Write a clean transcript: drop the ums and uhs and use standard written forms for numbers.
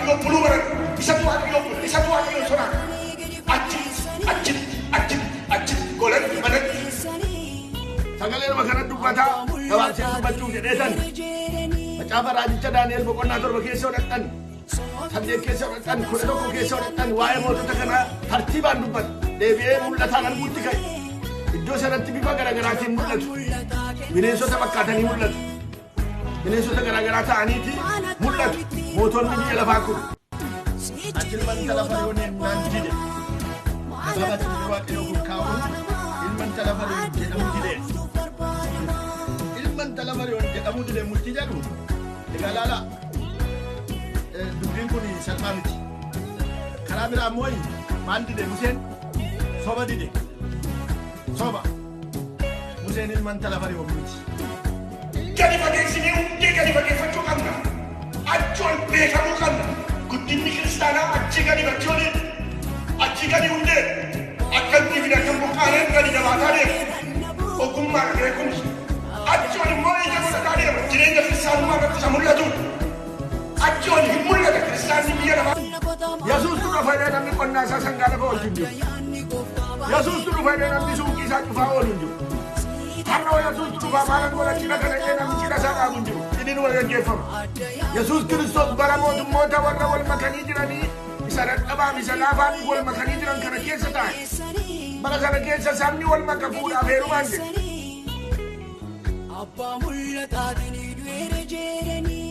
Waaqayyoo buluu barate. Isatu Waaqayyoo bula. Isatu Waaqayyoo sodaata. Achi achi achi achi golatti manatti. Sagalee nama kana dubbataa gabaabsee dubbachuuf jedhee macaafa raajicha Daani'el boqonnaa 7 keessa hodhadhan, 8 keessa hodhadhan, 11 keessa hodhadhan, waa'ee mootota kanaa tartiibaan dubbata. Deebi'ee mul'ataan arguutti ka'e. Iddoo sanatti bifa garaagaraatiin mul'atu. Bineensota fakkaatanii mul'atu. Bineensota garaagaraa ta'aniiti mul'atu. Mootonni biyya lafaa kun. Achi ilma intala Fariyoon naan dide. Gabaabatti dubbii Waaqayyoo kun kaa'uun ilma intala Fariyoon jedhamu dide. Ilma intala Fariyoon jedhamu dide murtii jedhu. Egaa laala, dubbiin kun salphaa miti. Karaa biraa immoo maal dide Museen? Soba dide. Soba. Museen ilma intala Fariyoon miti. Gadi fageessinee hundee gadi fageeffachuu qabna. Achi ol beekamuu qabna. Guddinni kiristaanaa achi gadi achi olii. Achi gadi hundee. Akka inni fi akka buqqaaneen gadi jabaataa deema. Ogummaa beekumsa. Achi ol immoo ija godhataa deema. Jireenya kiristaanummaa irratti isa mul'atudha. Achi ol hin mul'ata kiristaanni biyya lafaa. Yesuustu dhufa jedhee namni qonnaa isaa sangaa lafa oolchu hin jiru. Yesuustu dhufa jedhee namni suuqii isaa cufaa oolu hin jiru. Har'a Yesuustu dhufa maalan godha cidha kana jedhee namni cidha isaa dhaabu hin jiru. Cidhi numa gaggeeffama. Yesuus Kiristoos bara mootummoota warra wal makanii jiranii isa dadhabaaf isa laafaan wal makanii jiran kana keessa taa'e. Bara sana keessa sabni wal maka fuudhaaf heerumaan jedhe. Abbaa mul'ataatiin du'eera jedhanii.